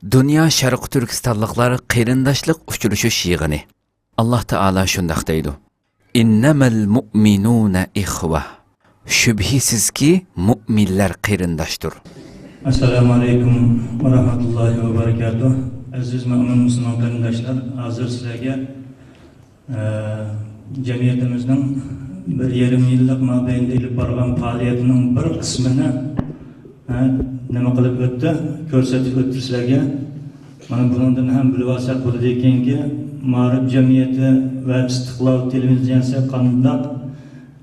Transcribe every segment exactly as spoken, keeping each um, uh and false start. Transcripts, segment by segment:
دۇنيا شەرقىي تۈركىستانلىقلار قېرىنداشلىق ئۇچرىشىش يىغىنى. ئاللاھ تائالا شۇنداق دەيدۇ: «ئىننەمەل مۇئمىنۇنە ئىخۋە.» شۈبھىسىزكى، مۇئمىنلەر قېرىنداشتۇر. ئەسسالامۇ ئەلەيكۇم ۋە رەھمەتۇللاھى ۋە بەرىكاتۇھ. ئەزىز مۆمىن مۇسۇلمان قېرىنداشلار، ھازىر سىلەرگە ئە، جەمئىيىتىمىزنىڭ بىر يېرىم يىللىق مابەينىدە ئېلىپ بارغان پائالىيىتىنىڭ بىر قىسمىنى، ئە، نېمە قىلىپ ئۆتتى، كۆرسىتىپ ئۆتتى سىلەرگە. مانا بۇنىڭدىن ھەم بىلىۋالساق بولىدىكەنكى، مائارىپ جەمئىيىتى ۋە ئىستىقلال تېلېۋىزىيەسى قانداق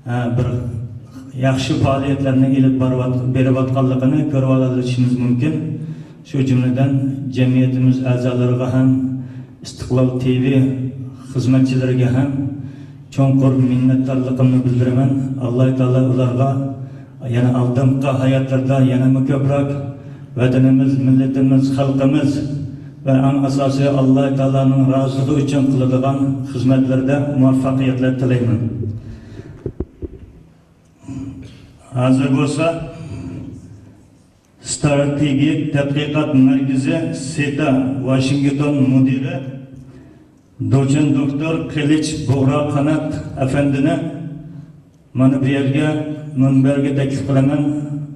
ھە، بىر ياخشى پائالىيەتلەرنى ئېلىپ بارىۋات-، بېرىۋاتقانلىقىنى كۆرۈۋالالىشىمىز مۇمكىن. شۇ جۈملىدىن جەمئىيىتىمىز ئەزالىرىغا ھەم ئىستىقلال تىۋى خىزمەتچىلىرىگە ھەم چوڭقۇر مىننەتدارلىقىمنى بىلدۈرىمەن. ئاللاھ تائالا ئۇلارغا يەنە ئالدىنقى ھاياتلىرىدا يەنىمۇ كۆپرەك ۋەتىنىمىز، مىللىتىمىز، خەلقىمىز ۋە ئەڭ ئاساسىي ئاللاھ تائالانىڭ رازىلىقى ئۈچۈن قىلىدىغان خىزمەتلىرىدە مۇۋەپپەقىيەتلەر تىلەيمەن. ھازىر بولسا ستراتېگىيە تەتقىقات مەركىزى سېتا ۋاشىنگتون مۇدىرى دوچېنت دوكتور قىلىچ بۇغرا قانات ئەپەندىنى مانا بۇ يەرگە، مۇنبەرگە تەكلىپ قىلىمەن،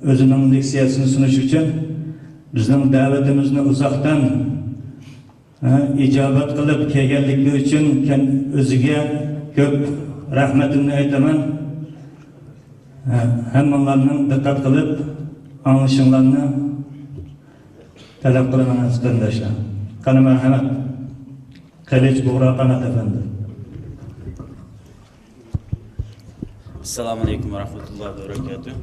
ئۆزىنىڭ لېكسىيەسىنى سۇنۇش ئۈچۈن. بىزنىڭ دەۋىتىمىزنى ئۇزاقتىن ھە، ئىجابەت قىلىپ كەلگەنلىكى ئۈچۈن كەن-، ئۆزىگە كۆپ رەھمىتىمنى ئېيتىمەن. ھە، ھەممىڭلارنىڭ دىققەت قىلىپ ئاڭلىشىڭلارنى تەلەپ قىلىمەن، ئەزىز قېرىنداشلار. قېنى، مەرھەمەت. قىلىچ بۇغرا قانات ئەپەندى. ئەسسالامۇ ئەلەيكۇم ۋە رەھمەتۇللاھى ۋە بەرەكاتۇھ.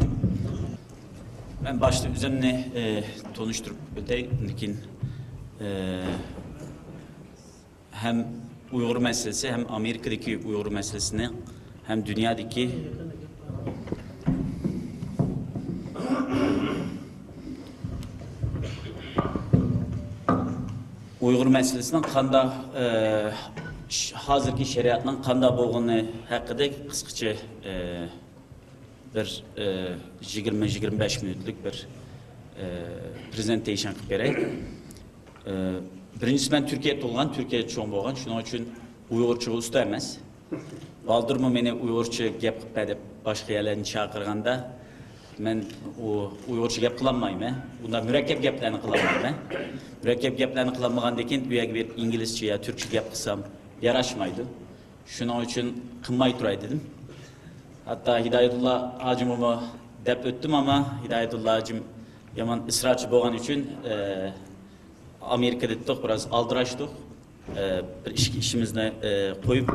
مەن باشتا ئۆزۈمنى، ئى، تونۇشتۇرۇپ ئۆتەي، ئاندىن كېيىن، ئى، ھەم ئۇيغۇر مەسىلىسى، ھەم ئامېرىكىدىكى ئۇيغۇر مەسىلىسىنى، ھەم دۇنيادىكى ئۇيغۇر مەسىلىسىنىڭ قانداق، ئى، ش-، ھازىرقى شەرىئەتنىڭ قانداق بولغىنى ھەققىدە قىسقىچە، ئى، بىر، ئى، يىگىرمە، يىگىرمە بەش مىنۇتلۇق بىر، ئى، پرېزېنتېيشن قىلىپ بېرەي. ئى، بىرىنچىسى، مەن تۈركىيەدە تۇغۇلغان، تۈركىيەدە چوڭ بولغان، شۇنىڭ ئۈچۈن ئۇيغۇرچىغا ئۇستا ئەمەس. بالدۇرمۇ مېنى ئۇيغۇرچە گەپ قىلىپ بەر دەپ باشقا يەرلەردىن چاقىرغاندا، مەن ئۇ ئۇيغۇرچە گەپ قىلالمايمەن. ئۇنداق مۇرەككەپ گەپلەرنى قىلالمايمەن. مۇرەككەپ گەپلەرنى قىلالمىغاندىن كېيىن، ئۇ يەرگە بېرىپ ئىنگلىزچە يا تۈركچە گەپ قىلسام ياراشمايدۇ. شۇنىڭ ئۈچۈن قىلماي تۇراي دېدىم. ھەتتا ھىدايەتۇللا ھاجىمغىمۇ دەپ ئۆتتۈم، ئەمما ھىدايەتۇللا ھاجىم يامان ئىسرارچى بولغان ئۈچۈن، ئە، ئامېرىكىدا ئىدۇق، بىراز ئالدىراشتۇق. ئە، بىر ئىشكى ئىشىمىزنى، ئە، قويۇپ،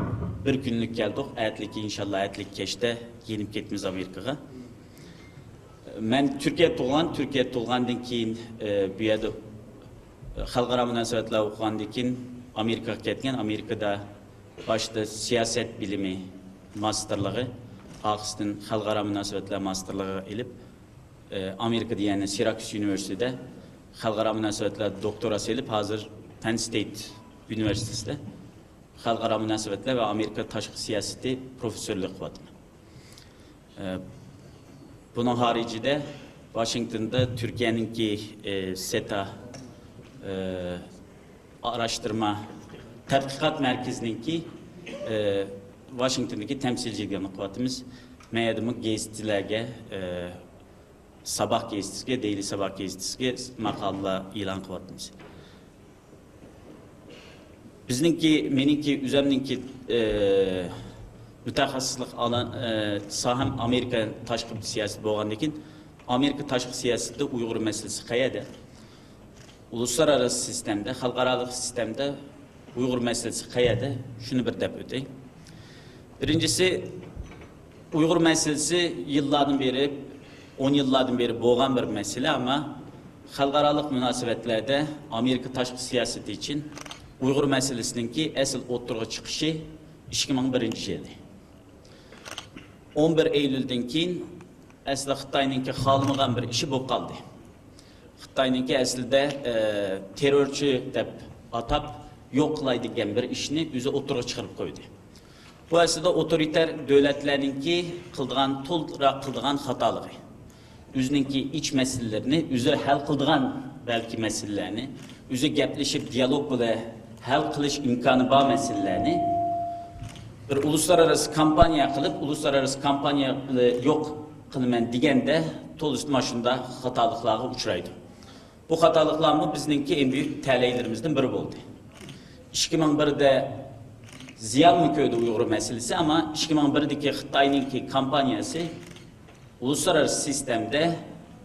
بىر كۈنلۈك كەلدۇق. ئەتىلىكى، ئىنشاللا، ئەتىلىكى كەچتە يېنىپ كېتىمىز ئامېرىكىغا. مەن تۈركىيەدە تۇغۇلغان، تۈركىيەدە تۇغۇلغاندىن كېيىن، ئە، بۇ يەردە خەلقئارا مۇناسىۋەتلەر ئوقۇغاندىن كېيىن ئامېرىكىغا كەتكەن. ئامېرىكىدا باشتا سىياسەت بىلىمى ماستېرلىقى، ئارقىسىدىن خەلقئارا مۇناسىۋەتلەر ماستېرلىقىغا ئېلىپ، ئامېرىكىدا، يەنى سىراكيۇز ئۇنىۋېرسىتېتىدا خەلقئارا مۇناسىۋەتلەر دوكتوراسى ئېلىپ، ھازىر پەن ستېيت ئۇنىۋېرسىتېتىدا خەلقئارا مۇناسىۋەتلەر ۋە ئامېرىكا تاشقى سىياسىتى پروفېسسورلۇقى قىلىۋاتىمەن. ئە، بۇنىڭ خارىجىدە ۋاشىنگتوندا تۈركىيەنىڭكى، ئە، سېتا، ئە، ئاراشتۇرما تەتقىقات مەركىزىنىڭكى، ئە، ۋاشىنگتوندىكى تەمسىلچىلىكىنى قىلىۋاتىمىز. مەيەدىمۇ گېزىتلەرگە، ئە، ساباھ گېزىتىسىگە، دېيلى ساباھ گېزىتىسىگە ماقالىلەر ئېلان قىلىۋاتىمىز. بىزنىڭكى، مېنىڭكى، ئۆزەمنىڭكى، ئى، مۇتەخەسسىسلىق ئالان-، ئى، ساھەم ئامېرىكا تاشقى سىياسىتى بولغاندىكىن، ئامېرىكا تاشقى سىياسىتىدە ئۇيغۇر مەسىلىسى قەيەردە؟ ئۇلۇسلارئارا سىستېمىدە، خەلقئارالىق سىستېمىدە ئۇيغۇر مەسىلىسى قەيەردە؟ شۇنى بىر دەپ ئۆتەي. بىرىنچىسى، ئۇيغۇر مەسىلىسى يىللاردىن بېرى، ئون يىللاردىن بېرى بولغان بىر مەسىلە، ئەمما خەلقئارالىق مۇناسىۋەتلەردە ئامېرىكا تاشقى سىياسىتى ئۈچۈن ئۇيغۇر مەسىلىسىنىڭكى ئەسلى ئوتتۇرىغا چىقىشى ئىككى مىڭ بىرىنچى يىلى. ئون بىر ئىيۇلدىن كېيىن ئەسلى خىتاينىڭكى خالىمىغان بىر ئىشى بولۇپ قالدى. خىتاينىڭكى ئەسلىدە، ئە، تېررورچى دەپ ئاتاپ يوق قىلاي دېگەن بىر ئىشنى ئۆزى ئوتتۇرىغا چىقىرىپ قويدى. بۇ ئەسلىدە ئوتورىتەر دۆلەتلەرنىڭكى قىلىدىغان، تولىراق قىلىدىغان خاتالىقى. ئۆزىنىڭكى ئىچ مەسىلىلىرىنى ئۆزى ھەل قىلىدىغان بەلكى مەسىلىلەرنى، ئۆزى گەپلىشىپ دىيالوگ بىلەن ھەل قىلىش ئىمكانى بار مەسىلىلەرنى بىر ئۇلۇسلار ئاراسى كامپانىيە قىلىپ، ئۇلۇسلار ئاراسى كامپانىيە بىلەن يوق قىلىمەن دېگەندە، تولىسى مانا شۇنداق خاتالىقلارغا ئۇچرايدۇ. بۇ خاتالىقلارمۇ بىزنىڭكى ئەڭ بۈيۈك تەلەيلىرىمىزدىن بىرى بولدى. ئىككى مىڭ بىردە زىيانمۇ كۆردى ئۇيغۇر مەسىلىسى، ئەمما ئىككى مىڭ بىردىكى خىتاينىڭكى كامپانىيەسى ئۇلۇسلارئاراسى سىستېمىدە،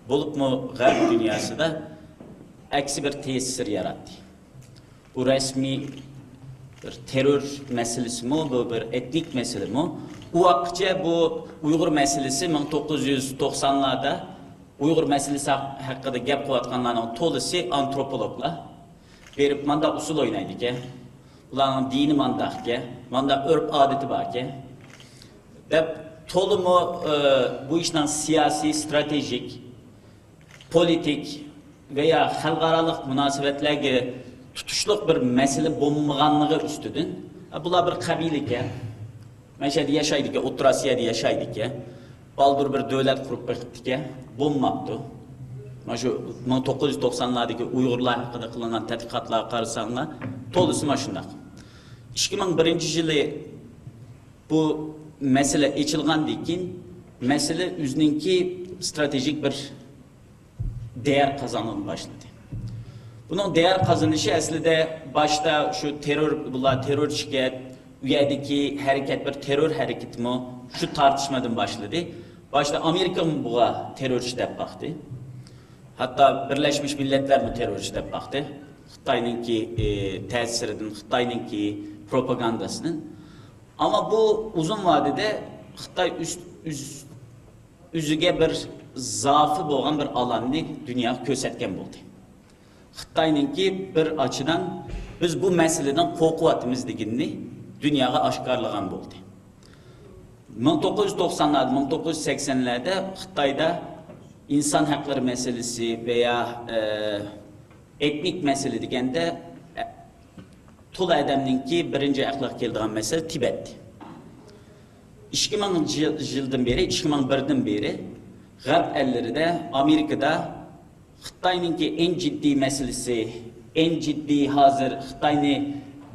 بولۇپمۇ غەرب دۇنياسىدا ئەكسى بىر تەسىر ياراتتى. بۇ رەسمىي بىر تېررور مەسىلىسىمۇ، بۇ بىر ئېتنىك مەسىلىمۇ. ئۇ ۋاقىتقىچە بۇ ئۇيغۇر مەسىلىسى مىڭ توققۇز يۈز توقسانلاردا ئۇيغۇر مەسىلىسى ھەق-، ھەققىدە گەپ قىلىۋاتقانلارنىڭ تولىسى ئانتروپولوگلار. بېرىپ مانداق ئۇسسۇل ئوينايدىكەن. بۇلارنىڭ دىنى مانداقكەن، مانداق ئۆرپ-ئادىتى باركەن، دەپ تولىمۇ، ئى، بۇ ئىشنىڭ سىياسىي، ستراتېژىك، پولىتىك ۋە يا خەلقئارالىق مۇناسىۋەتلەرگە تۇتۇشلۇق بىر مەسىلە بولمىغانلىقى ئۈستىدىن، ئە، بۇلار بىر قەبىلىكەن، مەشەدە ياشايدىكەن، ئوتتۇرا ئاسىيادا ياشايدىكەن، بالدۇر بىر دۆلەت قۇرۇپ بېقىپتىكەن، بولماپتۇ. مانا شۇ مىڭ توققۇز يۈز توقسانلاردىكى ئۇيغۇرلار ھەققىدە قىلىنغان تەتقىقاتلارغا قارىساڭلار، تولىسى مانا شۇنداق. ئىككى مىڭ بىرىنچى يىلى بۇ مەسىلە ئېچىلغاندىن كېيىن، مەسىلە ئۆزىنىڭكى ستراتېژىك بىر دەيەر قازانغىلى باشلىدى. بۇنىڭ دەيەر قازىنىشى ئەسلىدە باشتا شۇ تېررور، بۇلار تېررورچىكەن، ئۇ يەردىكى ھەرىكەت بىر تېررور ھەرىكىتىمۇ، شۇ تارتىشمىدىن باشلىدى. باشتا ئامېرىكىمۇ بۇغا تېررورچى دەپ باقتى. ھەتتا بىرلەشمىش مىللەتلەرمۇ تېررورچى دەپ باقتى. خىتاينىڭكى، ئى، تەسىرىدىن، خىتاينىڭكى پروپاگاندىسىدىن. ئەمما بۇ ئۇزۇن ۋادىدە خىتاي ئۈست-، ئۈز-، ئۆزىگە بىر زائىپى بولغان بىر ئالاننى دۇنياغا كۆرسەتكەن بولدى. خىتاينىڭكى بىر ئاچىدىن بىز بۇ مەسىلىدىن قورقۇۋاتىمىز دېگىنىنى دۇنياغا ئاشكارىلىغان بولدى. مىڭ توققۇز يۈز توقسانلاردا، مىڭ توققۇز يۈز سەكسەنلەردە خىتايدا ئىنسان ھەقلىرى مەسىلىسى ۋە يا، ئە، ئېتنىك مەسىلە دېگەندە، ئە، تولا ئادەمنىڭكى بىرىنچى ئەقلىگە كېلىدىغان مەسىلە تىبەت. ئىككى مىڭ يىل-، يىلدىن بېرى، ئىككى مىڭ بىردىن بېرى غەرب ئەللىرىدە، ئامېرىكىدا خىتاينىڭكى ئەڭ جىددىي مەسىلىسى، ئەڭ جىددىي ھازىر خىتاينى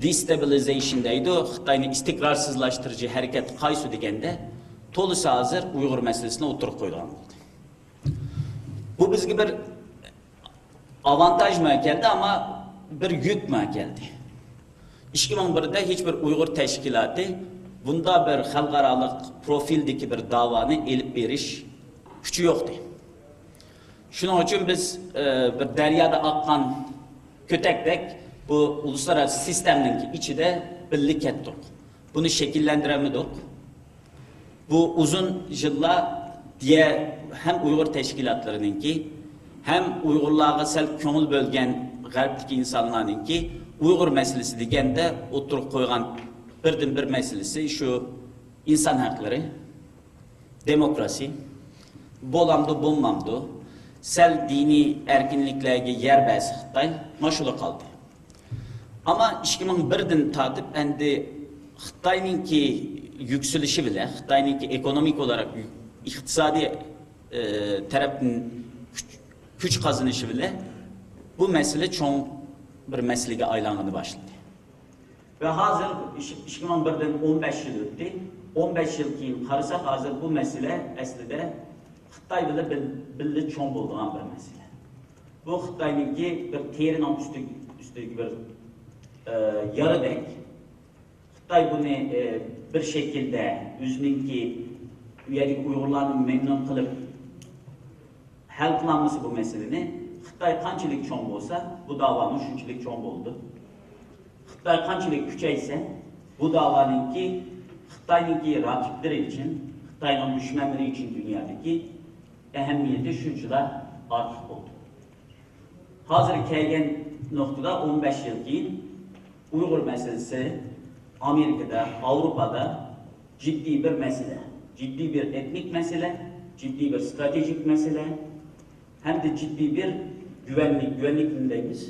دېستابىلىزېيشن دەيدۇ، خىتاينى ئىستىقرارسىزلاشتۇرۇشى ھەرىكەت قايسى دېگەندە، تولىسى ھازىر ئۇيغۇر مەسىلىسىنى ئوتتۇرىغا قويىدىغان بولدى. بۇ بىزگە بىر ئاۋانتاژمۇ كەلدى، ئەمما بىر يۈكمۇ كەلدى. ئىككى مىڭ بىردە ھېچ بىر ئۇيغۇر تەشكىلاتى بۇنداق بىر خەلقئارالىق پروفىلدىكى بىر داۋانى ئېلىپ بېرىش كۈچى يوقتى. شۇنىڭ ئۈچۈن بىز، ئە، بىر دەريادا ئاققان كۆتەكتەك بۇ ئۇلۇسلارئارا سىستېمىنىڭ ئىچىدە بىللە كەتتۇق. بۇنى شەكىللەندۈرەلمىدۇق. بۇ ئۇزۇن يىللار دىيە ھەم ئۇيغۇر تەشكىلاتلىرىنىڭكى، ھەم ئۇيغۇرلارغا سەل كۆڭۈل بۆلگەن غەربتىكى ئىنسانلارنىڭكى ئۇيغۇر مەسىلىسى دېگەندە ئوتتۇرىغا قويغان بىردىنبىر مەسىلىسى شۇ ئىنسان ھەقلىرى، دېموكراسىيە، بولامدۇ، بولمامدۇ، سەل دىنىي ئەركىنلىكلەرگە يەر بەرسە خىتاي، ماشۇلا قالدى. ئەمما ئىككى مىڭ بىردىن تارتىپ ئەمدى خىتاينىڭكى يۈكسىلىشى بىلەن، خىتاينىڭكى ئېكونومىك ئولاراق يۈك-، ئىقتىسادىي، ئى، تەرەپتىن كۈچ، كۈچ قازىنىشى بىلەن بۇ مەسىلە چوڭ بىر مەسىلىگە ئايلانغىلى باشلىدى. ۋە ھازىر ئىش-، ئىككى مىڭ بىردىن ئون بەش يىل ئۆتتى. ئون بەش يىل كېيىن قارىساق، ھازىر بۇ مەسىلە ئەسلىدە خىتاي بىلەن بىل-، بىللە چوڭ بولىدىغان بىر مەسىلە. بۇ خىتاينىڭكى بىر تېرىنىڭ ئۈستى-، ئۈستىدىكى بىر، ئە، يارىدەك. خىتاي بۇنى، ئە، بىر شەكىلدە ئۆزىنىڭكى ئۇ يەردىكى ئۇيغۇرلارنى مەمنۇن قىلىپ ھەل قىلالمىسا بۇ مەسىلىنى، خىتاي قانچىلىك چوڭ بولسا، بۇ داۋامۇ شۇنچىلىك چوڭ بولىدۇ. خىتاي قانچىلىك كۈچەيسە، بۇ داۋانىڭكى خىتاينىڭكى رەقىبلىرى ئۈچۈن، خىتاينىڭ دۈشمەنلىرى ئۈچۈن دۇنيادىكى ئەھمىيىتى شۇنچىلا ئارتۇق بولىدۇ. ھازىر كەلگەن نۇقتىدا ئون بەش يىل كېيىن ئۇيغۇر مەسىلىسى ئامېرىكىدا، ئاۋروپادا جىددىي بىر مەسىلە، جىددىي بىر ئېتنىك مەسىلە، جىددىي بىر ستراتېژىك مەسىلە ھەمدە جىددىي بىر گۈۋەنلىك، گۈۋەنلىك نېمە دەيمىز؟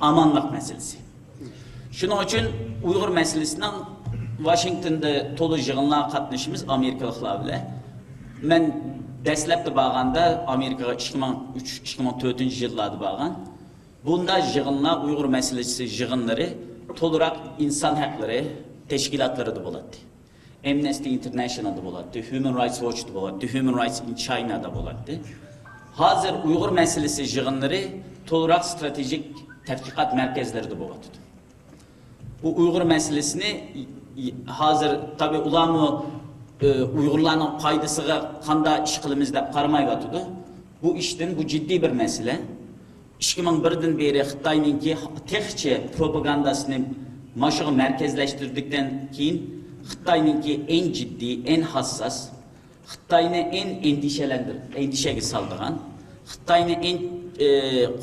ئامانلىق مەسىلىسى. شۇنىڭ ئۈچۈن ئۇيغۇر مەسىلىسىنىڭ ۋاشىنگتوندا تولا يىغىنلارغا قاتنىشىمىز ئامېرىكىلىقلار بىلەن. مەن دەسلەپتە بارغاندا ئامېرىكىغا ئىككى مىڭ ئۈچ، ئىككى مىڭ تۆتىنچى يىللاردا بارغان. بۇنداق يىغىنلار، ئۇيغۇر مەسىلىسى يىغىنلىرى تولىراق ئىنسان ھەقلىرى تەشكىلاتلىرىدا بولاتتى. ئەمنەستى ئىنتېرنەشنالدا بولاتتى، ھيۇمەن رايتس ۋوچتا بولاتتى، ھيۇمەن رايتس ئىن چاينادا بولاتتى. ھازىر ئۇيغۇر مەسىلىسى يىغىنلىرى تولىراق ستراتېژىك تەتقىقات مەركەزلىرىدە بولۇۋاتىدۇ. بۇ ئۇيغۇر مەسىلىسىنى ھازىر، تابىئىي، ئۇلارمۇ، ئى، ئۇيغۇرلارنىڭ پايدىسىغا قانداق ئىش قىلىمىز دەپ قارىمايۋاتىدۇ. بۇ ئىشتىن، بۇ جىددىي بىر مەسىلە. ئىككى مىڭ بىردىن بېرى خىتاينىڭكى تېخىچە پروپاگانداسىنى ماشۇغا مەركەزلەشتۈردۈكتىن كېيىن خىتاينىڭكى ئەڭ جىددىي، ئەڭ ھاسساس، خىتاينى ئەڭ ئەندىشەلەندۈر-، ئەندىشەگە سالىدىغان، خىتاينى ئەڭ، ئى،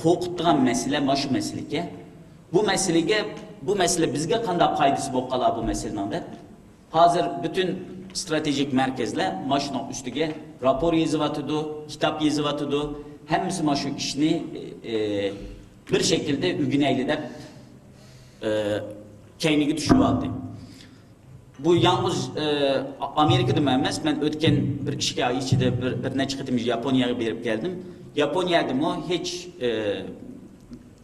قورقۇتىدىغان مەسىلە ماشۇ مەسىلىكەن. بۇ مەسىلىگە، بۇ مەسىلە بىزگە قانداق پايدىسى بولۇپ قالار بۇ مەسىلىنىڭ دەپ، ھازىر پۈتۈن ستراتېژىك مەركەزلەر ماشۇنىڭ ئۈستىگە راپور يېزىۋاتىدۇ، كىتاب يېزىۋاتىدۇ. ھەممىسى ماشۇ ئىشنى، ئى، بىر شەكىلدە ئۆگىنەيلى دەپ، ئى، كەينىگە چۈشۈۋالدى. بۇ يالغۇز، ئى، ئامېرىكىدىمۇ ئەمەس، مەن ئۆتكەن بىر ئىككى ئاي ئىچىدە بىر، بىر نەچچە قېتىم ياپونىيەگە بېرىپ كەلدىم. ياپونىيەدىمۇ ھېچ، ئى،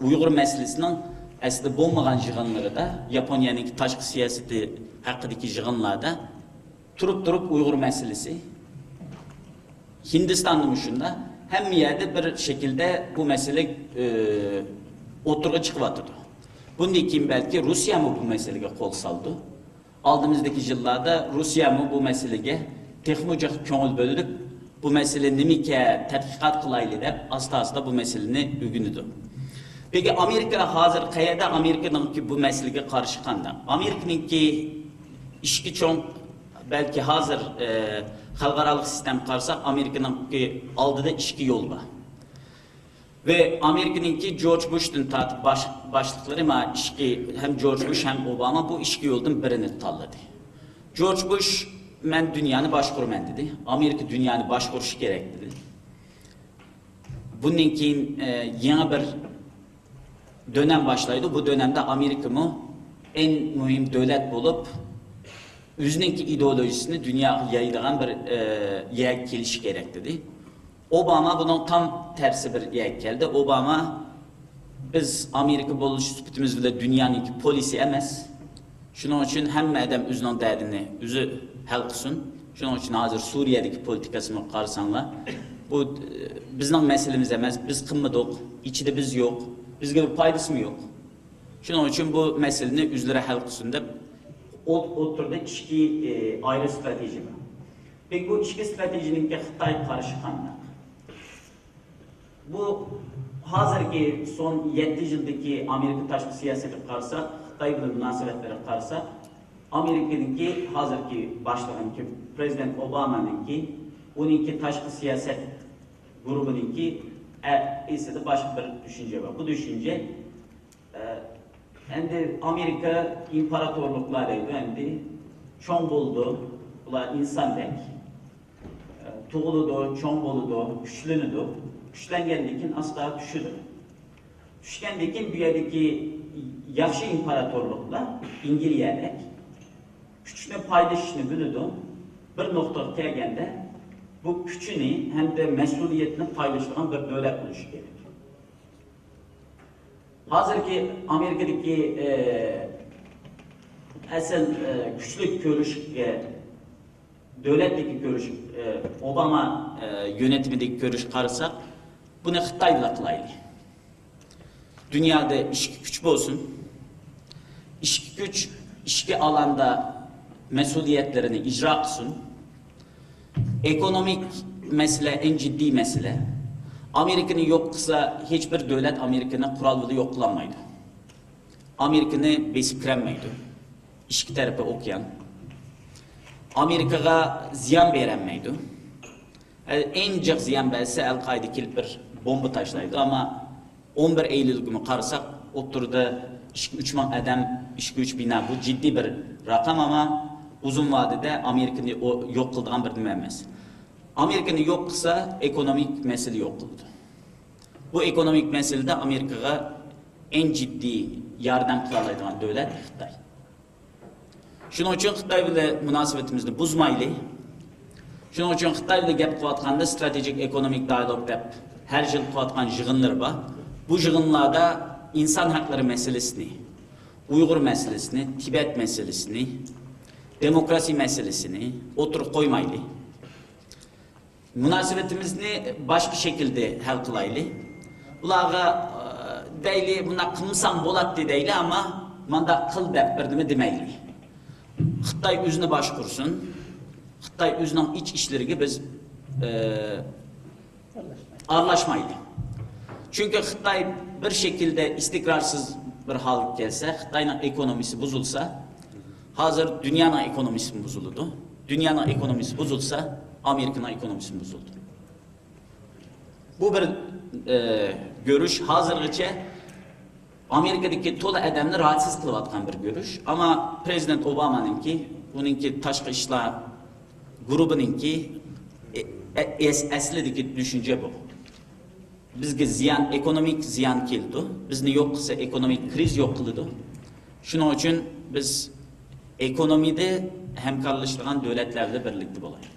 ئۇيغۇر مەسىلىسىنىڭ ئەسلىدە بولمىغان يىغىنلىرىدا، ياپونىيەنىڭكى تاشقى سىياسىتى ھەققىدىكى يىغىنلاردا تۇرۇپ-تۇرۇپ ئۇيغۇر مەسىلىسى، ھىندىستاندىمۇ شۇنداق، ھەممە يەردە بىر شەكىلدە بۇ مەسىلە، ئى، ئوتتۇرىغا چىقىۋاتىدۇ. بۇندىن كېيىن بەلكى روسىيەمۇ بۇ مەسىلىگە قول سالىدۇ. ئالدىمىزدىكى يىللاردا روسىيەمۇ بۇ مەسىلىگە تېخىمۇ جىق كۆڭۈل بۆلۈپ، بۇ مەسىلە نېمىكەن، تەتقىقات قىلايلى دەپ، ئاستا-ئاستا بۇ مەسىلىنى ئۆگىنىدۇ. لېكىن ئامېرىكا ھازىر قەيەردە؟ ئامېرىكىنىڭكى بۇ مەسىلىگە قارىشى قانداق؟ ئامېرىكىنىڭكى ئىككى چوڭ، بەلكى ھازىر، ئە، خەلقئارالىق سىستېمىغا قارىساق، ئامېرىكىنىڭكى ئالدىدا ئىككى يول بار. ۋە ئامېرىكىنىڭكى جورج بۇشتىن تارتىپ باش-، باشلىقلىرى، ما ئىككى، ھەم جورج بۇش، ھەم ئوباما بۇ ئىككى يولدىن بىرىنى تاللىدى. جورج بۇش، «مەن دۇنيانى باشقۇرىمەن» دېدى. «ئامېرىكا دۇنيانى باشقۇرۇشى كېرەك» دېدى. بۇندىن كېيىن، ئە، يېڭى بىر دۆنەم باشلايدۇ. بۇ دۆنەمدە ئامېرىكىمۇ ئەڭ مۇھىم دۆلەت بولۇپ، ئۆزىنىڭكى ئىدېئولوگىيىسىنى دۇنياغا يايىدىغان بىر، ئە، يەرگە كېلىشى كېرەك دېدى. ئوباما بۇنىڭ تام تەرسى بىر يەرگە كەلدى. ئوباما، «بىز ئامېرىكا بولۇش سۈپىتىمىز بىلەن دۇنيانىڭكى پولىسى ئەمەس. شۇنىڭ ئۈچۈن ھەممە ئادەم ئۆزىنىڭ دەردىنى ئۆزى ھەل قىلسۇن. شۇنىڭ ئۈچۈن ھازىر سۈرىيەدىكى پولىتىكاسىمۇ قارىساڭلار، بۇ، ئە، بىزنىڭ مەسىلىمىز ئەمەس، بىز قىلمىدۇق، ئىچىدە بىز يوق، بىزگە بىر پايدىسىمۇ يوق. شۇنىڭ ئۈچۈن بۇ مەسىلىنى ئۆزلىرى ھەل قىلسۇن» دەپ، ئوت-، ئوتتۇرىدا ئىككى، ئە، ئايرى ستراتېژىيە بار. لېكىن بۇ ئىككى ستراتېژىيىنىڭكى خىتاي قارىشى قانداق؟ بۇ ھازىرقى سون يەتتە يىلدىكى ئامېرىكا تاشقى سىياسىتىگە قارىساق، خىتاي بىلەن مۇناسىۋەتلىرىگە قارىساق، ئامېرىكىنىڭكى ھازىرقى باشلىقىنىڭكى، پرېزىدېنت ئوبامانىڭكى، ئۇنىڭكى تاشقى سىياسەت گۇرۇپپىنىڭكى ئە-، ئېسىدە باشقا بىر چۈشەنچە بار. بۇ چۈشەنچە، ئە، ئەمدى ئامېرىكا ئىمپېراتورلۇقلار دەيدۇ، ئەمدى چوڭ بولىدۇ، بۇلار ئىنساندەك. تۇغۇلىدۇ، چوڭ بولىدۇ، كۈچلىنىدۇ. كۈچلەنگەندىن كېيىن ئاستا چۈشىدۇ. چۈشكەندىن كېيىن بۇ يەردىكى ياخشى ئىمپېراتورلۇقلار ئىنگلىيەدەك كۈچنى پايدىلىشىشنى بىلىدۇ. بىر نۇقتىغا كەلگەندە بۇ كۈچىنى ھەمدە مەسئۇلىيەتنى پايدىلىشىدىغان بىر دۆلەت بولۇشى كېرەك. ھازىرقى ئامېرىكىدىكى، ئە، ئەسەل، ئە، كۈچلۈك كۆرۈشكە، دۆلەتتىكى كۆرۈش، ئە، ئوباما، ئە، يۆنىتىمىدىكى كۆرۈشكە قارىساق، بۇنى خىتاي بىلەن قىلايلى. دۇنيادا ئىچكى كۈچ بولسۇن، ئىچكى كۈچ ئىچكى ئالاندا مەسئۇلىيەتلىرىنى ئىجرا قىلسۇن. ئېكونومىك مەسىلە ئەڭ جىددىي مەسىلە. ئامېرىكىنى يوق قىلسا، ھېچ بىر دۆلەت ئامېرىكىنى قورال بىلەن يوق قىلالمايدۇ. ئامېرىكىنى بېسىپ كىرەلمەيدۇ. ئىككى تەرىپى ئوكيان. ئامېرىكىغا زىيان بېرەلمەيدۇ. ئەڭ جىق زىيان بەرسە، ئەل-قائىدە كېلىپ بىر بومبا تاشلايدۇ. ئەمما ئون بىر ئىيۇلگىمۇ قارىساق، ئوتتۇرىدا ئىككى ئۈچ مىڭ ئادەم، ئىككى ئۈچ بىنا، بۇ جىددىي بىر رەقەم، ئەمما ئۇزۇن ۋادىدە ئامېرىكىنى ئو-، يوق قىلىدىغان بىر نېمە ئەمەس. ئامېرىكىنى يوق قىلسا، ئېكونومىك مەسىلە يوق قىلىدۇ. بۇ ئېكونومىك مەسىلىدە ئامېرىكىغا ئەڭ جىددىي ياردەم قىلالايدىغان دۆلەت خىتاي. شۇنىڭ ئۈچۈن خىتاي بىلەن مۇناسىۋىتىمىزنى بۇزمايلى. شۇنىڭ ئۈچۈن خىتاي بىلەن گەپ قىلىۋاتقاندا ستراتېگىك ئېكونومىك دىئالوگ دەپ ھەر يىل قىلىۋاتقان يىغىنلىرى بار. بۇ يىغىنلاردا ئىنسان ھەقلىرى مەسىلىسىنى، ئۇيغۇر مەسىلىسىنى، تىبەت مەسىلىسىنى، دېموكراتىيە مەسىلىسىنى ئوتتۇرىغا قويمايلى. مۇناسىۋىتىمىزنى باشقا شەكىلدە ھەل قىلايلى. ئۇلارغا، ئە، دەيلى، مۇنداق قىلمىساڭ بولاتتى دەيلى، ئەمما مانداق قىل دەپ بىر نېمە دېمەيلى. خىتاي ئۆزىنى باشقۇرسۇن. خىتاي ئۆزىنىڭ ئىچ ئىشلىرىغا بىز، ئە، ئارىلاشمايلى. چۈنكى خىتاي بىر شەكىلدە ئىستىقرارسىز بىر ھالغا كەلسە، خىتاينىڭ ئېكونومىسى بۇزۇلسا، ھازىر دۇنيانىڭ ئېكونومىسىمۇ بۇزۇلىدۇ. دۇنيانىڭ ئېكونومىسى بۇزۇلسا، ئامېرىكىنىڭ ئېكونومىسىمۇ بۇزۇلىدۇ. بۇ بىر، ئە، كۆرۈش. ھازىرغىچە ئامېرىكىدىكى تولا ئادەمنى راھەتسىز قىلىۋاتقان بىر كۆرۈش. ئەمما پرېزىدېنت ئوبامانىڭكى، ئۇنىڭكى تاشقى ئىشلار گۇرۇپپىنىڭكى، ئە-، ئە-، ئەس-، ئەسلىدىكى چۈشەنچە بۇ. بىزگە زىيان، ئېكونومىك زىيان كېلىدۇ. بىزنى يوق قىلسا، ئېكونومىك كرىز يوق قىلىدۇ. شۇنىڭ ئۈچۈن بىز ئېكونومىيىدە ھەمكارلىشىدىغان دۆلەتلەر بىلەن بىرلىكتە بولايلى.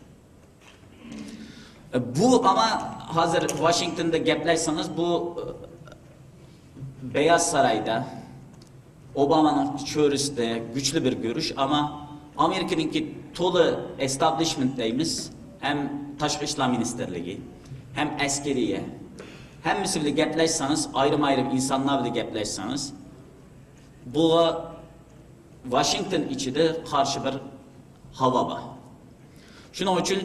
بۇ، ئەمما ھازىر ۋاشىنگتوندا گەپلەشسىڭىز، بۇ، بەياز سارايدا، ئوبامانىڭ چۆرىسىدە كۈچلۈك بىر كۆرۈش، ئەمما ئامېرىكىنىڭكى تولا ئېستابلىشمېنت دەيمىز، ھەم تاشقى ئىشلار مىنىستىرلىكى، ھەم ئەسكىرىيە، ھەممىسى بىلەن گەپلەشسىڭىز، ئايرىم-ئايرىم ئىنسانلار بىلەن گەپلەشسىڭىز، بۇغا ۋاشىنگتون ئىچىدە قارشى بىر ھاۋا بار. شۇنىڭ ئۈچۈن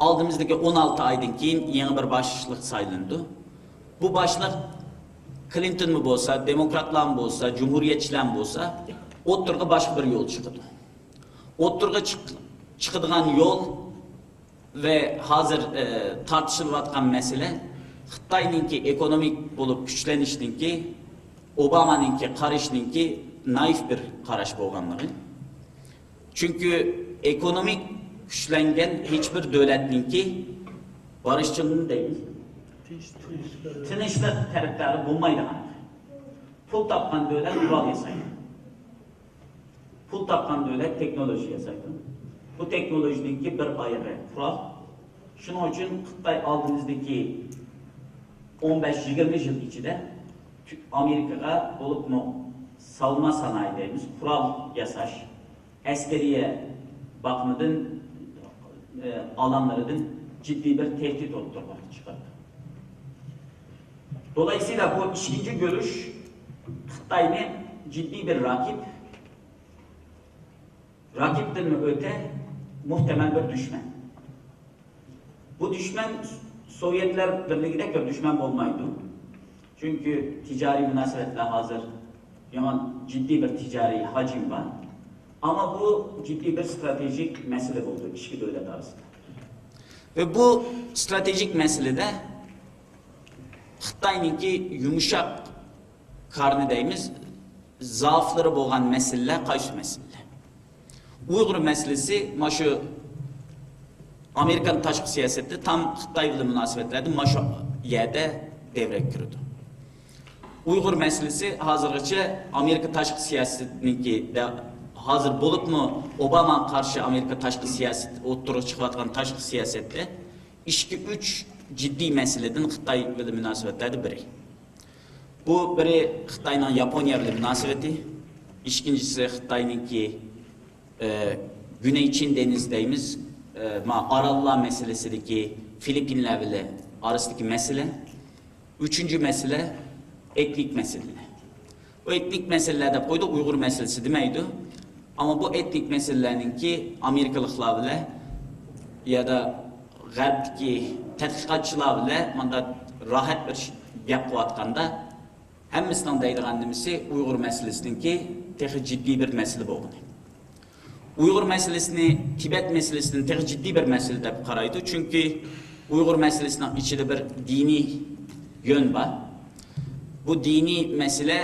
ئالدىمىزدىكى ئون ئالتە ئايدىن كېيىن يېڭى بىر باشلىق سايلىنىدۇ. بۇ باشلىق كلىنتونمۇ بولسا، دېموكراتلارمۇ بولسا، جۇمھۇرىيەتچىلەرمۇ بولسا، ئوتتۇرىغا باشقا بىر يول چىقىدۇ. ئوتتۇرىغا چىق-، چىقىدىغان يول ۋە ھازىر، ئە، تارتىشىلىۋاتقان مەسىلە خىتاينىڭكى ئېكونومىك بولۇپ كۈچلىنىشىنىڭكى، ئوبامانىڭكى قارىشىنىڭكى نائىپ بىر قاراش بولغانلىقى. چۈنكى ئېكونومىك كۈچلەنگەن ھېچبىر دۆلەتنىڭكى بارىشچىلىقنى دەيمىز، تىنچلىق تەرەپدارى بولمايدىغان. پۇل تاپقان دۆلەت قورال ياسايدۇ. پۇل تاپقان دۆلەت تېخنولوگىيە ياسايدۇ. بۇ تېخنولوگىيىنىڭكى بىر ئايىغى قورال. شۇنىڭ ئۈچۈن خىتاي ئالدىمىزدىكى ئون بەش يىگىرمە يىل ئىچىدە تۈ-، ئامېرىكىغا بولۇپمۇ سالما سانائى دەيمىز، قورال ياساش، ئەسكەرىيە باقىمىدىن، ئە، ئالاملىرىدىن جىددىي بىر تەھدىت ئوتتۇرىغا چىقىرىدۇ. دولايىسىيلا بۇ ئىككىنچى كۆرۈش خىتاينى جىددىي بىر رەقىب، رەقىبتىنمۇ ئۆتە مۇھتەمەل بىر دۈشمەن. بۇ دۈشمەن سوۋېتلار بىرلىكىدەك بىر دۈشمەن بولمايدۇ. چۈنكى تىجارىي مۇناسىۋەتلەر ھازىر يامان جىددىي بىر تىجارىي ھاجىم بار. ئەمما بۇ جىددىي بىر ستراتېگىك مەسىلە بولدى ئىككى دۆلەت ئارىسىدا. ۋە بۇ ستراتېگىك مەسىلىدە خىتاينىڭكى يۇمشاق قارنى دەيمىز، زائىپلىرى بولغان مەسىلىلەر قايسى مەسىلىلەر؟ ئۇيغۇر مەسىلىسى مانا شۇ ئامېرىكان تاشقى سىياسىتى تام خىتاي بىلەن مۇناسىۋەتلەردە مانا شۇ يەردە دەۋرىگە كىرىدۇ. ئۇيغۇر مەسىلىسى ھازىرغىچە ئامېرىكا تاشقى سىياسىتىنىڭكى دە-، ھازىر بولۇپمۇ ئوباماغا قارشى ئامېرىكا تاشقى سىياسىتى، ئوتتۇرىغا چىقىۋاتقان تاشقى سىياسەتتە ئىككى، ئۈچ جىددىي مەسىلىدىن خىتاي بىلەن مۇناسىۋەتلەردە بىرى. بۇ بىرى خىتاينىڭ ياپونىيە بىلەن مۇناسىۋىتى، ئىككىنچىسى خىتاينىڭكى، ئە، گۈنەي چىن دېڭىز دەيمىز، ئە، ما ئاراللار مەسىلىسىدىكى فىلىپپىنلار بىلەن ئارىسىدىكى مەسىلە. ئۈچىنچى مەسىلە، ئېتنىك مەسىلىلەر. بۇ ئېتنىك مەسىلىلەر دەپ قويدۇق، ئۇيغۇر مەسىلىسى دېمەيدۇ. ئەمما بۇ ئېتنىك مەسىلىلەرنىڭكى ئامېرىكىلىقلار بىلەن يا دا غەربتىكى تەتقىقاتچىلار بىلەن مۇنداق راھەت بىر گەپ قىلىۋاتقاندا، ھەممىسىنىڭ دەيدىغان نېمىسى ئۇيغۇر مەسىلىسىنىڭكى تېخى جىددىي بىر مەسىلە بولغىنى. ئۇيغۇر مەسىلىسىنى، تىبەت مەسىلىسىنى تېخى جىددىي بىر مەسىلە دەپ قارايدۇ، چۈنكى ئۇيغۇر مەسىلىسىنىڭ ئىچىدە بىر دىنىي يۆن بار. بۇ دىنىي مەسىلە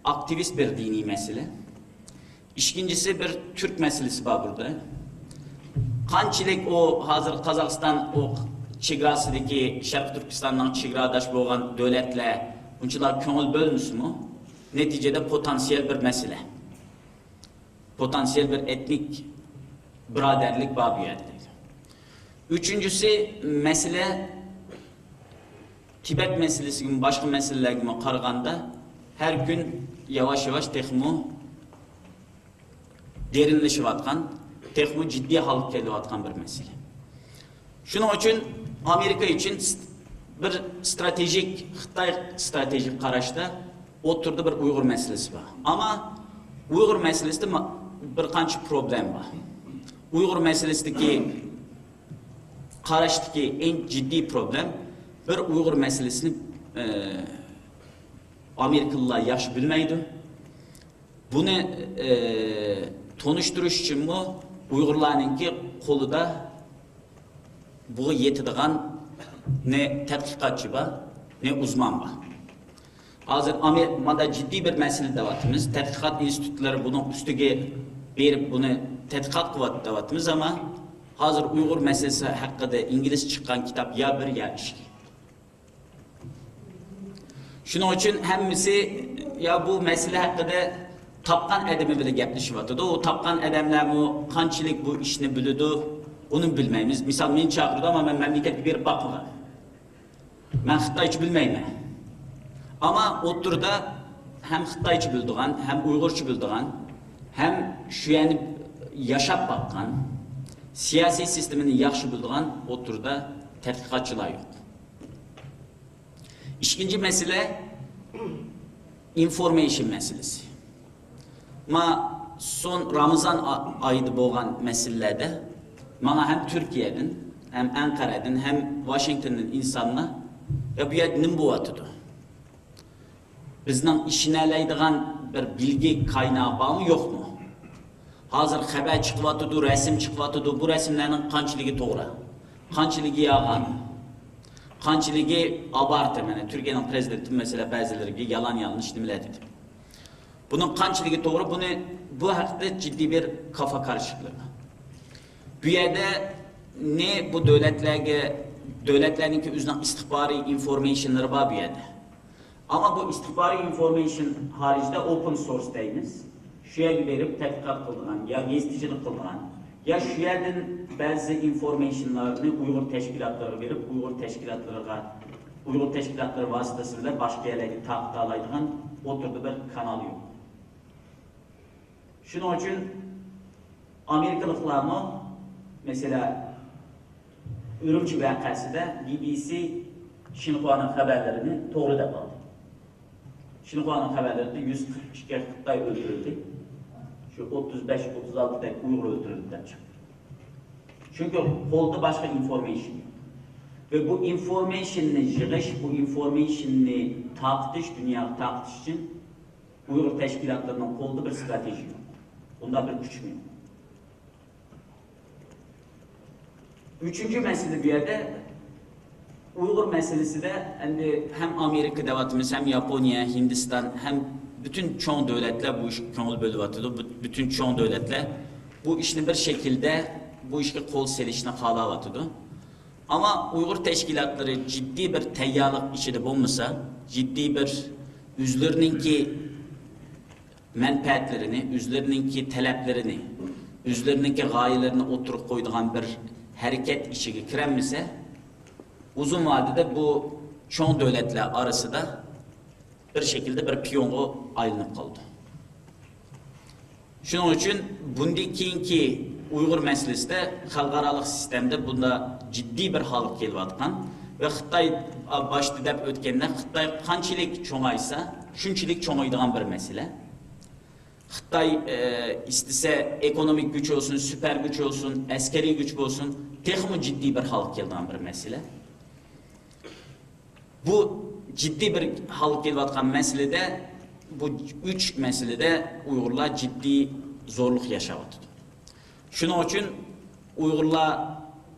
ئاكتىۋىست بىر دىنىي مەسىلە. ئىككىنچىسى بىر تۈرك مەسىلىسى بار بۇردا. قانچىلىك ئۇ ھازىر قازاقىستان ئۇ چېگراسىدىكى شەرقىي تۈركىستاننىڭ چېگراداش بولغان دۆلەتلەر ئۇنچىلا كۆڭۈل بۆلمىسىمۇ، نەتىجىدە پوتېنسىيەل بىر مەسىلە. پوتېنسىيەل بىر ئېتنىك بۇرادەرلىك بار بۇ يەردە دەيدۇ. ئۈچىنچىسى، مەسىلە تىبەت مەسىلىسىگىمۇ، باشقا مەسىلىلەرگىمۇ قارىغاندا، ھەر كۈن ياۋاش-ياۋاش تېخىمۇ دېرىنلىشىۋاتقان، تېخىمۇ جىددىي ھالغا كېلىۋاتقان بىر مەسىلە. شۇنىڭ ئۈچۈن ئامېرىكا ئۈچۈن بىر ستراتېژىك، خىتاي ستراتېژىك قاراشتا ئوتتۇرىدا بىر ئۇيغۇر مەسىلىسى بار. ئەمما ئۇيغۇر مەسىلىسىدە ما-، بىر قانچە پروبلېما بار. ئۇيغۇر مەسىلىسىدىكى قاراشتىكى ئەڭ جىددىي پروبلېم، بىر ئۇيغۇر مەسىلىسىنى، ئە، ئامېرىكىلىلار ياخشى بىلمەيدۇ. بۇنى، ئە، تونۇشتۇرۇش ئۈچۈنمۇ ئۇيغۇرلارنىڭكى قولىدا بۇغا يېتىدىغان نە تەتقىقاتچى بار، نە ئۇزمان بار. ھازىر ئامېر-، ماندا جىددىي بىر مەسىلە دەۋاتىمىز. تەتقىقات ئىنستىتۇتلىرى بۇنىڭ ئۈستىگە بېرىپ، بۇنى تەتقىقات قىلىۋات-، دەۋاتىمىز، ئەمما ھازىر ئۇيغۇر مەسىلىسى ھەققىدە ئىنگلىزچە چىققان كىتاب يا بىر، يا ئىككى. شۇنىڭ ئۈچۈن ھەممىسى يا بۇ مەسىلە ھەققىدە تاپقان ئادىمى بىلەن گەپلىشىۋاتىدۇ. ئۇ تاپقان ئادەملەرمۇ قانچىلىك بۇ ئىشنى بىلىدۇ، ئۇنى بىلمەيمىز. مىسال، مېنى چاقىرىدۇ، ئەمما مەن مەملىكەتكە بېرىپ باقمىغان. مەن خىتايچە بىلمەيمەن. ئەمما ئوتتۇرىدا ھەم خىتايچە بىلىدىغان، ھەم ئۇيغۇرچە بىلىدىغان، ھەم شۇ يەرنى ياشاپ باققان، سىياسىي سىستېمىنى ياخشى بىلىدىغان ئوتتۇرىدا تەتقىقاتچىلار يوق. ئىككىنچى مەسىلە، ئىنفورمېيشن مەسىلىسى. ما سون رامىزان ئا-، ئايىدا بولغان مەسىلىلەردە ماڭا ھەم تۈركىيەدىن، ھەم ئەنقەرەدىن، ھەم ۋاشىنگتوندىن ئىنسانلار، يا بۇ يەردە نېمە بولۇۋاتىدۇ؟ بىزنىڭ ئىشىنەلەيدىغان بىر بىلگە قاينىقى بارمۇ، يوقمۇ؟ ھازىر خەۋەر چىقىۋاتىدۇ، رەسىم چىقىۋاتىدۇ. بۇ رەسىملەرنىڭ قانچىلىكى توغرا؟ قانچىلىكى يالغان؟ قانچىلىكى ئابارتە؟ مانا تۈركىيەنىڭ پرېزىدېنتى، مەسىلەن، بەزىلىرىگە يالان-يالىڭاچ نېمىلەر دېدى. بۇنىڭ قانچىلىكى توغرا؟ بۇنى، بۇ ھەقتە جىددىي بىر كاپا قارشىلىقلىرى بار. بۇ يەردە نى بۇ دۆلەتلەرگە، دۆلەتلەرنىڭكى ئۆزىنىڭ ئىستىخبارىي ئىنفورمېيشنلىرى بار بۇ يەردە. ئەمما بۇ ئىستىخبارىي ئىنفورمېيشن خارىجىدا ئوپېن سورس دەيمىز. شۇ يەرگە بېرىپ تەتقىقات قىلىدىغان يا گېزىتچىلىك قىلىدىغان يا شۇ يەردىن بەزى ئىنفورمېيشنلارنى ئۇيغۇر تەشكىلاتلىرىغا بېرىپ، ئۇيغۇر تەشكىلاتلىرىغا، ئۇيغۇر تەشكىلاتلىرى ۋاسىتىسى بىلەن باشقا يەرلەرگە تارقىتالايدىغان ئوتتۇرىدا بىر كانال يوق. شۇنىڭ ئۈچۈن ئامېرىكىلىقلارمۇ، مەسىلەن، ئۈرۈمچى ۋەقەسىدە بى بى سى شىنخۇانىڭ خەۋەرلىرىنى توغرا دەپ ئالدى. شىنخۇانىڭ خەۋەرلىرىدە يۈز قىرىق ئىككى خىتاي ئۆلتۈرۈلدى، شۇ ئوتتۇز بەش، ئوتتۇز ئالتىدەك ئۇيغۇر ئۆلتۈرۈلدى دەپ چىقتى. چۈنكى قولدا باشقا ئىنفورمېيشن يوق. ۋە بۇ ئىنفورمېيشننى يىغىش، بۇ ئىنفورمېيشننى تارقىتىش، دۇنياغا تارقىتىش ئۈچۈن ئۇيغۇر تەشكىلاتلىرىنىڭ قولىدا بىر ستراتېژىيە يوق. بۇنداق بىر كۈچمۇ يوق. ئۈچىنچى مەسىلە بۇ يەردە ئۇيغۇر مەسىلىسىدە ئەمدى ھەم ئامېرىكا دەۋاتىمىز، ھەم ياپونىيە، ھىندىستان، ھەم پۈتۈن چوڭ دۆلەتلەر بۇ ئىشقا كۆڭۈل بۆلۈۋاتىدۇ. بۇ، پۈتۈن چوڭ دۆلەتلەر بۇ ئىشنى بىر شەكىلدە، بۇ ئىشقا قول سېلىشنى خالاۋاتىدۇ. ئەمما ئۇيغۇر تەشكىلاتلىرى جىددىي بىر تەييارلىق ئىچىدە بولمىسا، جىددىي بىر ئۆزلىرىنىڭكى مەنپەئەتلىرىنى، ئۆزلىرىنىڭكى تەلەپلىرىنى، ئۆزلىرىنىڭكى غايىلىرىنى ئوتتۇرىغا قويىدىغان بىر ھەرىكەت ئىچىگە كىرەلمىسە، ئۇزۇن ۋادىدە بۇ چوڭ دۆلەتلەر ئارىسىدا بىر شەكىلدە بىر پىيونغا ئايلىنىپ قالىدۇ. شۇنىڭ ئۈچۈن بۇندىن كېيىنكى ئۇيغۇر مەسىلىسىدە خەلقئارالىق سىستېمىدا بۇنداق جىددىي بىر ھالغا كېلىۋاتقان ۋە خىتاي باشتا دەپ ئۆتكەندە، خىتاي قانچىلىك چوڭايسا، شۇنچىلىك چوڭىيىدىغان بىر مەسىلە. خىتاي، ئە، ئىستىسە ئېكونومىك كۈچ بولسۇن، سۈپەر كۈچ بولسۇن، ئەسكەرىي كۈچ بولسۇن، تېخىمۇ جىددىي بىر ھالغا كېلىدىغان بىر مەسىلە. بۇ جىددىي بىر ھالغا كېلىۋاتقان مەسىلىدە، بۇ ئۈچ مەسىلىدە ئۇيغۇرلار جىددىي زورلۇق ياشاۋاتىدۇ. شۇنىڭ ئۈچۈن ئۇيغۇرلار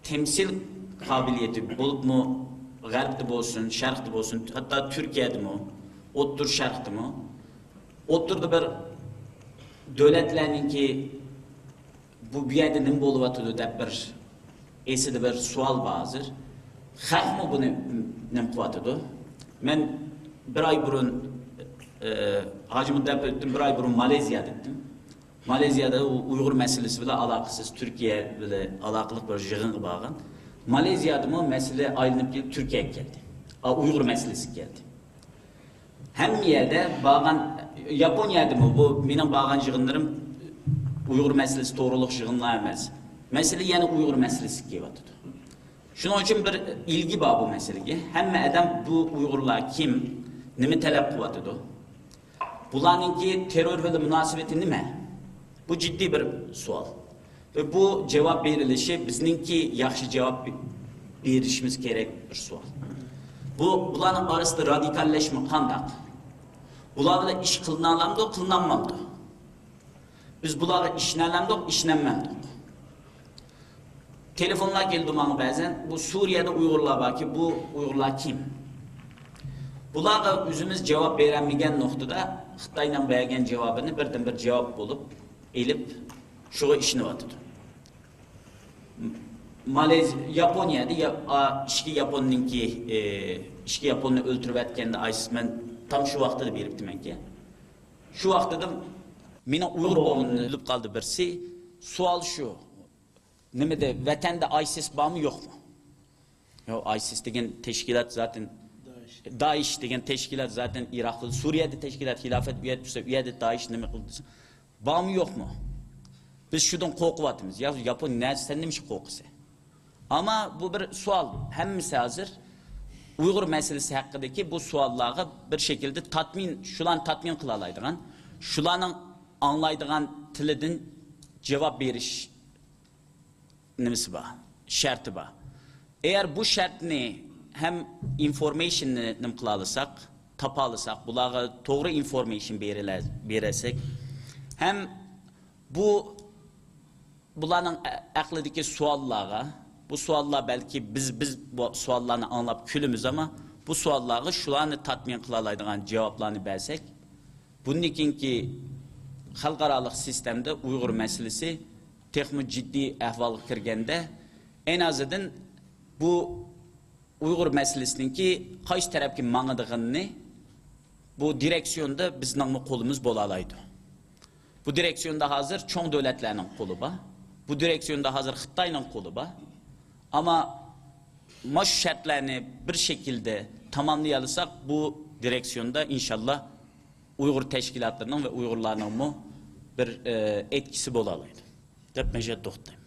تەمسىل قابىلىيىتى بولۇپمۇ غەربتە بولسۇن، شەرقتە بولسۇن، ھەتتا تۈركىيەدىمۇ، ئوتتۇرا شەرقتىمۇ، ئوتتۇرىدا بىر دۆلەتلەرنىڭكى بۇ، بۇ يەردە نېمە بولۇۋاتىدۇ دەپ بىر ئېسىدە بىر سوئال بار ھازىر. خەقمۇ بۇنى نېمە قىلىۋاتىدۇ؟ مەن بىر ئاي بۇرۇن، ئى، ھاجىمۇ دەپ ئۆتتۈم، بىر ئاي بۇرۇن مالېزىيەدە ئىدىم. مالېزىيەدە ئۇ-، ئۇيغۇر مەسىلىسى بىلەن ئالاقىسىز، تۈركىيە بىلەن ئالاقىلىق بىر يىغىنغا بارغان. مالايزىيادىمۇ مەسىلە ئايلىنىپ كېلىپ تۈركىيەگە كەلدى. ئا، ئۇيغۇر مەسىلىسىگە كەلدى. ھەممە يەردە بارغان، ياپونىيەدىمۇ، بۇ مېنىڭ بارغان يىغىنلىرىم ئۇيغۇر مەسىلىسى توغرۇلۇق يىغىنلار ئەمەس. مەسىلە يەنە ئۇيغۇر مەسىلىسىگە كېلىۋاتىدۇ. شۇنىڭ ئۈچۈن بىر ئىلگە بار بۇ مەسىلىگە. ھەممە ئادەم بۇ ئۇيغۇرلار كىم، نېمە تەلەپ قىلىۋاتىدۇ؟ بۇلارنىڭكى تېررور بىلەن مۇناسىۋىتى نېمە؟ بۇ جىددىي بىر سوئال. ۋە بۇ جاۋاب بېرىلىشى بىزنىڭكى ياخشى جاۋاب بېرىشىمىز كېرەك بىر سوئال. بۇ، بۇلارنىڭ ئارىسىدا رادىكاللاشما قانداق؟ بۇلار بىلەن ئىش قىلىنالامدۇ، قىلىنالمامدۇ؟ بىز بۇلارغا ئىشىنەلەمدۇق، ئىشىنەلمەمدۇق؟ تېلېفونلار كېلىدۇ ماڭا بەزەن، بۇ سۇرىيەدە ئۇيغۇرلار باركى، بۇ ئۇيغۇرلار كىم؟ بۇلارغا ئۆزىمىز جاۋاب بېرەلمىگەن نۇقتىدا خىتاينىڭ بەرگەن جاۋابىنى بىردىنبىر جاۋاب بولۇپ ئېلىپ، شۇغا ئىشىنىۋاتىدۇ. مالايزىيە، ياپونىيەدە يا-، ئا، ئىككى ياپوننىڭكى، ئى، ئىككى ياپوننى ئۆلتۈرۈۋەتكەندە ئايسىس، مەن تام شۇ ۋاقتىدا بېرىپتىمەنكى. شۇ ۋاقتىدا مېنىڭ ئۇيغۇر بولغىنىمنى بىلىپ قالدى بىرسى. سوئال شۇ. نېمىدە، ۋەتەندە ئايسىس بارمۇ، يوقمۇ؟ يوق، ئايسىس دېگەن تەشكىلات زاتەن، دائىش دېگەن تەشكىلات زاتەن ئىراقتا، سۇرىيەدە تەشكىلات خىلاپەت ئۇ يەردە تۇرسا، ئۇ يەردە دائىش نېمە قىلدى دېسە، بارمۇ، يوقمۇ؟ بىز شۇدىن قورقۇۋاتىمىز. يا ياپون نە، سەن نېمىشقا قورقىسەن؟ ئەمما بۇ بىر سوئال. ھەممىسى ھازىر ئۇيغۇر مەسىلىسى ھەققىدىكى بۇ سوئاللارغا بىر شەكىلدە تاتمىن، شۇلارنى تاتمىن قىلالايدىغان، شۇلارنىڭ ئاڭلايدىغان تىلىدىن جاۋاب بېرىش نېمىسى بار، شەرتى بار. ئەگەر بۇ شەرتنى ھەم ئىنفورمېيشننى نېمە قىلالىساق، تاپالىساق، بۇلارغا توغرا ئىنفورمېيشن بېرىلە-، بېرەلسەك، ھەم بۇ، بۇلارنىڭ ئە-، ئەقلىدىكى سوئاللارغا، بۇ سوئاللار بەلكى بىز، بىز بۇ سوئاللارنى ئاڭلاپ كۈلىمىز، ئەمما بۇ سوئاللارغا شۇلارنى تاتمىن قىلالايدىغان جاۋابلارنى بەرسەك، بۇندىن كېيىنكى خەلقئارالىق سىستېمىدا ئۇيغۇر مەسىلىسى تېخىمۇ جىددىي ئەھۋالغا كىرگەندە، ئەينى ئازىدىن بۇ ئۇيغۇر مەسىلىسىنىڭكى قايسى تەرەپكە ماڭىدىغىنىنى بۇ دىرېكسىيوندا بىزنىڭمۇ قولىمىز بولالايدۇ. بۇ دىرېكسىيوندا ھازىر چوڭ دۆلەتلەرنىڭ قولى بار. بۇ دىرېكسىيوندا ھازىر خىتاينىڭ قولى بار. ئەمما مانا شۇ شەرتلەرنى بىر شەكىلدە تاماملىيالىساق، بۇ دىرېكسىيوندا ئىنشاللا ئۇيغۇر تەشكىلاتلىرىنىڭ ۋە ئۇيغۇرلارنىڭمۇ بىر، ئە، ئەتكىسى بولالايدۇ دەپ مەن شۇ يەردە توختايمەن.